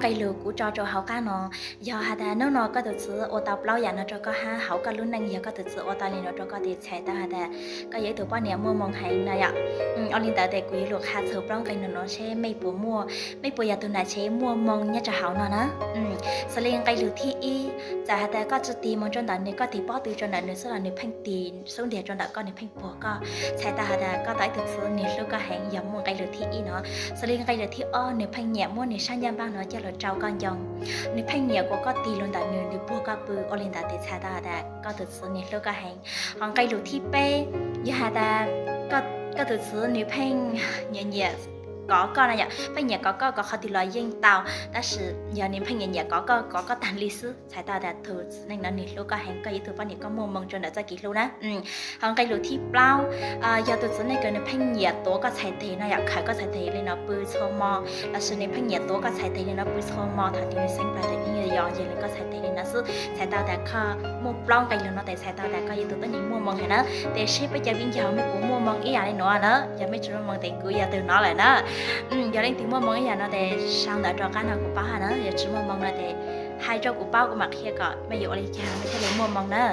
Nqe lus kuv tso rau hauv qab no, yog has tas hnub no koj tus txwv ua tau plaub yam no rau koj hab hauv koj lub neej, yog koj tus txwv ua tau li no rau koj tes txhais tau has tas koj yog ib tug poj niam muaj hmoo heev no yom. Ua li ntawd tes kuv yuav lug qha txug plaub nqe lus no seb mej puas muaj, mej puas yog tug nam tsev muaj hmoo nyob rau hauv no na. Xws li nqe lus thib ib, txawm has tas koj tsi tig moog rau ntawm nws, koj tig pob tw rau ntawm nws xwb los nws pheej tig xub ntiag rau ntawm koj, nws pheej puag koj, txhais tau has tas koj tau ib tug txwv nws hlub koj heev, yog muaj nqe lus thib ib no. Xws li nqe lus thib ob, nws pheej nyiam muab nws sab ncaj npaag no coj lug rau koj ncoo, nws pheej nyiam kuas koj tig lug ntawm nws, nws puag koj pw, ua li ntawd tes txhais tau has tas koj tus txwv nws hlub koj heev. Hos nqe lus thib peb, yog has tas koj tus txwv nws pheej nyiam nyiam kov koj no yom, pheej nyiam kov koj, kov qhov twg los yeej tau, tab sis yog nws pheej nyiam nyiam kov koj, kov koj taag li xwb, txhais tau tas tug txiv neej no nws hlub koj heev, koj yog ib tug poj niam koj muaj hmoo rau ntawm txoj kev hlub na. Hos nqe lus thib plaub, yog tus txiv neej kws nws pheej nyiam tuav koj txhais teg no yom, khawm koj txhais teg li no pw txhua hmo, lossis nws pheej nyiam tuav koj txhais teg li no pw txhua hmo, thaum twg nws xeeb plag tes yeej yog yog le koj txhais teg li no xwb, txhais tau tas koj muaj plaub nqe lus no tes txhais tau tas koj yog tus poj niam muaj hmoo heev na. Tes seb peb cov viv ncaus mej puas muaj hmoo ib yam li no na, yog mej tsi muaj hmoo tes kuv yog tug no lawm na. Yog leej twg muaj hmoo ib yam no tes sau ntawv rau qab no kuv paub hab na, yog tsi muaj hmoo no tes hais rau kuv paub kuv mam qhia kom mej yuav ua li cas mej thiaj li muaj hmoo na.